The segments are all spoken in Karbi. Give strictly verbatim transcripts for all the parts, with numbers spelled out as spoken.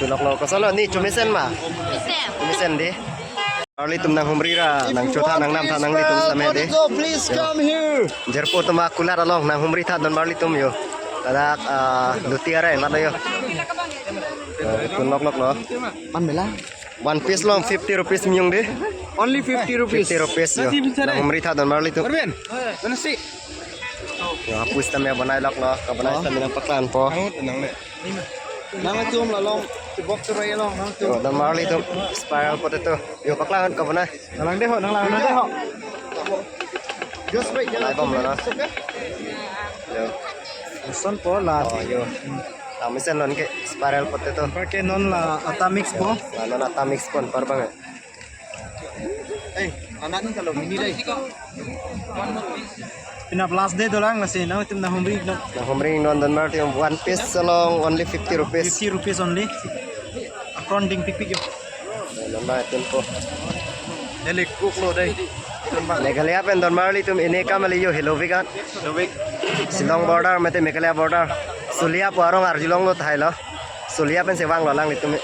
Lok lok, kosonlo, ne chomesen ma? Mesen. Chomesen dei. Arlitum nanghumri ra, nangchotha nangnamtha nanglitum same dei. Please come here. Jirpo atum akulat along nanghumri tha donmarlitum yo. Ladak, ah, luti arai matlo yo. Eh, tun lok lok lo. Pan mela. One piece along fifty rupees mi-ung dei. Only fifty rupees. Fifty rupees yo. Nanghumri tha donmarlitum. Arvin, mana si? Yo, hapus tame bonai lok lo, kabonai tame nangpaklanpo. Nanglitum lalong, box cherai along, nanglitum. Yo, donmarlitum spiral potato. Yo, paklang kabonai. Nanglang dei ho, nanglang, nanglang dei ho. Just wait, nai bomlo na. Yo. Sonpo la. Oh, yo. Nangmesenlo ke spiral potato. Anparke non la atta mix po. La non atta mix po anpar abang. Eh, anak ni kalau ini deh. Pini last day dolang, lasi nanglitum nanghumri non. Nanghumri non donmarlitum, one piece along only fifty rupees. Fifty rupees only. Apron dingpikpik yo. Nonmarlitum po. Neli kuklo dei. Meghalaya pen donmarlitum ine kamali yo, Helo Week an. Helo Week. Shillong border mate Meghalaya border. Sulia pu arong arjulonglo tahai lo. Sulia pensi vanglo alanglitum.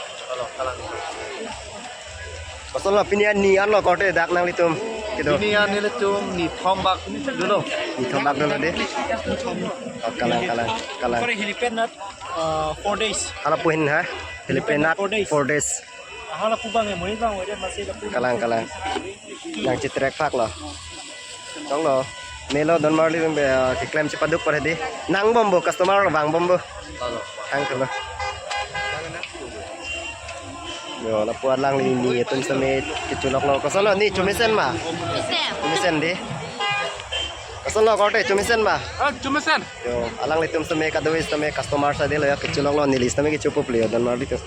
Kosonlo, pini an ne anlo korte dak nanglitum kedo? Pini an nelitum nithom bak dolo. Nithom bak dolo dei. Oh, kalang, kalang, kalang. Helipad nat, uh, four days. Hala pu hin ha? Helipad nat four days. Four days. Hala pu bang ya, mui bang, udah masih ada pu. Kalang, kalang. Nangchitrek phaklo. Tonglo. Melo donmarlitum be, ah, keklem chepaduk pare dei. Nang bompo, customer lo vang bompo. Hang kelo. Yo, lapu alangli ne atum same kecholok lo. Kosonlo, ne chomesen ma? Mesen. Chomesen dei. Kosonlo korte, chomesen ma? Ah, chomesen. Yo, alanglitum same kadokave same customer sa dei lo ya, kecholok lo, neli same kechopo pli yo donmarlitum.